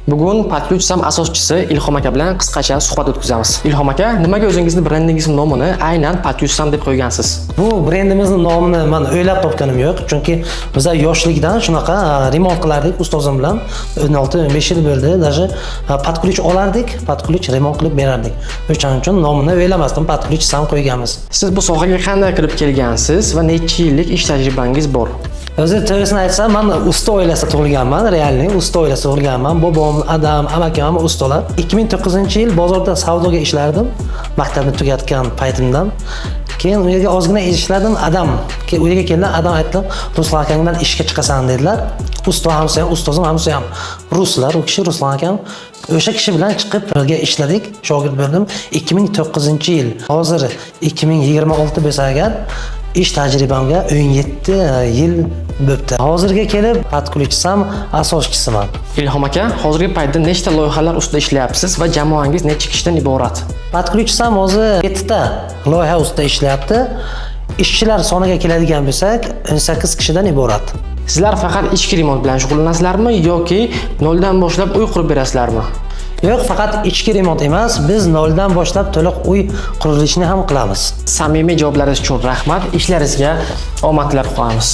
Bugun Под ключ сам asoschisi Ilhom aka bilan qisqacha suhbat o'tkazamiz. Ilhom aka, nimaga o'zingizni brendingiz nomini aynan Под ключ сам deb qo'ygansiz? Bu brendimizni nomini man o'ylab topganim yo'q, chunki biza yoshlikdan shunaqa remont qilardik ustozim bilan. 16-15 yil bo'ldi, даже под ключ olardik, под ключ remont qilib berardik. O'shaning uchun nomini o'ylamasdan Под ключ сам qo'yganmiz. Siz bu sohaga qanday kirib kelgansiz va necha yillik ish tajribangiz bor? O'zi to'g'risini aytsam, man usta oilasida tug'ilganman, реальный usta oilasida tug'ilganman. Bobom, adam, amakim hamma ustalar. 2009-yil bozorda savdoga ishlardim, maktabni tugatgan paytimdan. Keyin u yerga ozgina ishladim, adam keyin u yerga keldim, adam aytdi, "Ruslan akang bilan ishga chiqasan", dedilar. Usta hamsa ham, ustozim hamsa ham ruslar, u kishi Ruslan akam. O'sha kishi bilan chiqib birga ishladik, shogird bo'ldim 2009-yil. Hozir 2026 bo'lsa agar, ish tajribamga 17 yil bo'pti. Hozirga kelib Под ключ сам asoschisiman. Ilhom aka, hozirgi paytda nechta loyihalar ustida ishlayapsiz va jamoangiz necha kishidan iborat? Под ключ сам hozir 7 ta loyiha ustida ishlayapti. Ishchilar soniga keladigan bo'lsak, 18 kishidan iborat. Sizlar faqat ichki remont bilan shug'ullanasizlarmi yoki noldan boshlab uy qurib berasizlarmi? Yo'q, faqat ichki remont emas, biz noldan boshlab to'liq uy qurilishini ham qilamiz. Samimiy javoblaringiz uchun rahmat. Ishlaringizga omad tilab qolamiz.